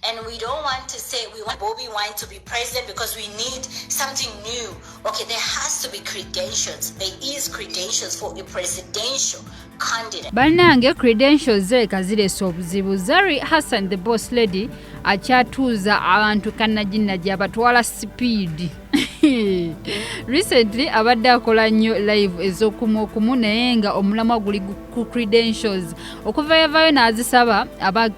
And we don't want to say we want Bobi Wine to be president because we need something new. Okay, there has to be credentials. There is credentials for a presidential candidate. Bannange, credentials zireka zireese obuzibu. Zari Hassan, the boss lady, akyatuuza abantu kannajinnaji, abatwala speed. Recently abadde akola nnyo live ez'okumu okumu, naye nga omulamwa guli ku credentials. Okuva yavayo n'azisaba,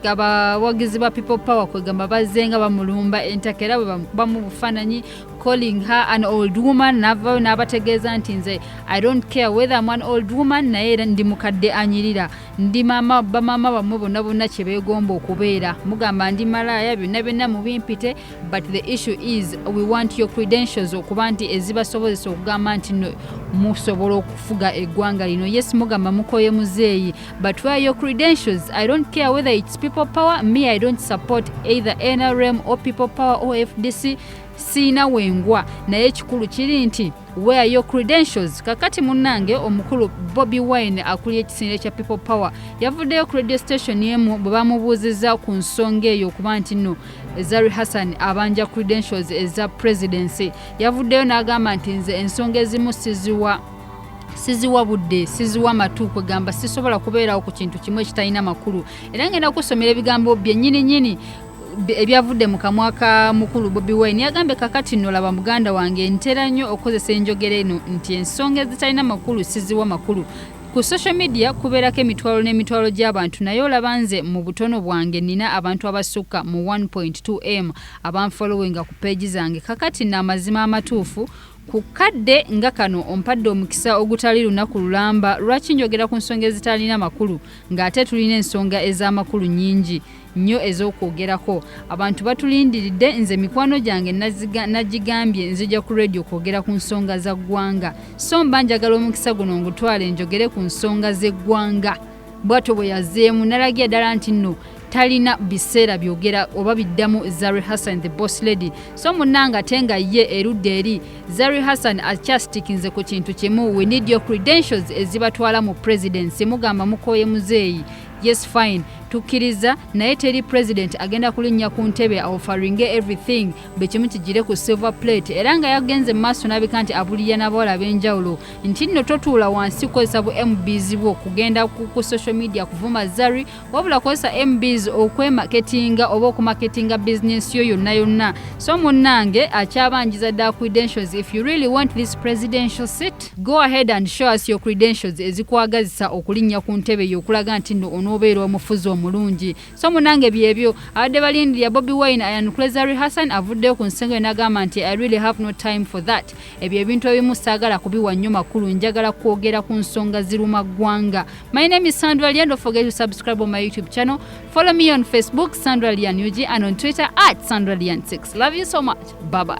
abawagizi ba People Power kwegamba bazze nga bamulumba entaka, era bwe bamukubamu bufaananyi calling her an old woman. N'avayo n'abategeeza nti, "Nze I don't care whether I'm an old woman, naye era ndi mukadde anyirira, ndi maama bamaama bammwe bonna bonna kye beegomba okubeera. Mugamba ndi malaaya, byonna byonna mubimpite, but the issue is we want your credentials okuba nti ezibasobozesa okugamba nti no musobola okufuga eggwanga lino. Yes, mugamba mukoye muzeeyi, but where are your credentials? I don't care whether it's People Power. Me, I don't support either NRM or People Power or FDC. Siina wengwa, naye ekikulu kiri nti where are your credentials?" Kakati munnange, omukulu Bobi Wine akulira ekisinde kya People Power yavuddeyo ku radio station emu bwe bamubuuzizza ku nsonga eyo okuba nti nno Zari Hassan abanja credentials eza presidency. Yavuddeyo n'agamba nti, "Nze ensonga ezimu siziwa budde, siziwa matu. Kwegamba sisobola kubeerawo ku kintu kimu ekitalina makulu." Era ngenda kusomera ebigambo byennyini nyini ebyavudde mu kamwa ka mukulu Bobi Wine. Yagambye, "Kakati nno laba muganda wange, ntera nnyo okukozesa enjogera eno nti ensonga ezitalina makulu siziwa makulu. Ku social media kubeerako emitwalo n'emitwalo gy'abantu, naye olaba nze mu butono bwange nina abantu abasukka mu 1.2 m abanfollowinga ku page zange. Kakati nno amazima amatuufu, ku kadde nga kano ompadde omukisa ogutali lunaku lulamba, lwaki njogera ku nsonga ezitalina makulu ng'ate tulina ensonga ez'amakulu nnyingi nnyo ez'okwogerako? Abantu batulindiridde. Nze mikwano gyange nagigambye nzija ku radio kwogera ku nsonga za ggwanga, so mba njagala omukisa guno ngutwale njogere ku nsonga z'eggwanga." Bw'atyo bwe yazzeemu nalagira ddala nti nno talina biseera byogera oba biddamu Zari Hassan, the boss lady. So munnanga, ate nga ye erudda eri Zari Hassan akyastickinze ku kintu kimu: we need your credentials ezibatwala mu presidency. Mugamba mukoye muzeeyi, yes, fine, tukkiriza, naye teri president agenda kulinnya ku ntebe offering everything, buli kimu kigire ku silver plate. Era nga yagenze mu maaso n'abika nti abulirya n'abawala ab'enjawulo nti nno totuula wansi kukozesa bu MBs bwo kugenda ku social media kuvuma Zari, wabula kozesa MBs okwemarketinga oba okumarketinga bizinesi yo yonna yonna. So munnange, akyabanjiza dda credentials. If you really want this presidential seat, go ahead and show us your credentials ezikwagazisa okulinnya ku ntebe yo, okulaga nti nno onoobeera omufuzi omulungi. So munange, byebyo abadde balindirira. Bobi Wine ayanukule Zari Hassan. Avuddeyo ku nsengo n'agamba nti, "I really have no time for that. Ebyo ebintu ebimu saagala kubiwa nnyo makulu, njagala kwogera ku nsonga ziruma ggwanga." My name is Sandra Lian. Don't forget to subscribe on my YouTube channel. Follow me on Facebook, Sandra Lian UG, and on Twitter @SandraLian6. Love you so much. Bye bye.